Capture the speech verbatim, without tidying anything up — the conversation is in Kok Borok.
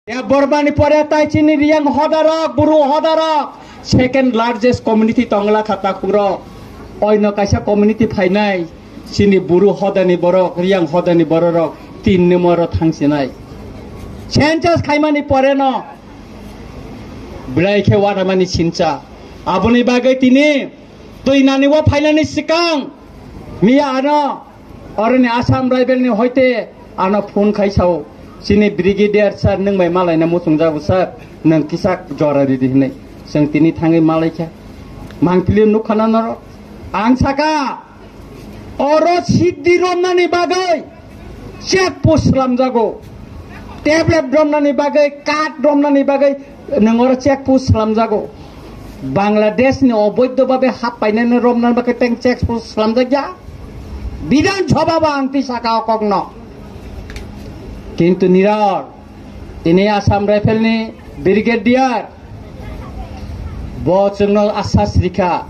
Debbarmani pore tai chini Riyang hodarok, Buru hodarok, second largest community tongla kha takhukro. Oino kaisa community phainai, chini Buru hodani borok, Riyang hodani bororok tin number o thangsinai. Census khaimani pore no belai khe wanamani sincha. Aboni bagwi tini twi nani o phainani sikang miya ano oroni Assam Rifle ni hoite ano phone khai sao, "Chini Brigadier sir, nwng bai malaina muchung jago sir, nwng kisa jora ridi," hinwi. Chwng tini thangwi malaikha. Mangpili nukha na norok. Ang saka, oro siddi romnani bagwi check post slamjago. Tablet romnani bagwi, card romnani bagwi nwng oro check post slamjago. Bangladesh ni oboidho babe hap painani romnani bagwi teng check post slamjakya. Bidhan Sabha bo ang twi saka o kokno. Kintu niror, tini Assam Rifle ni Brigadier bo chwngno asas rikha.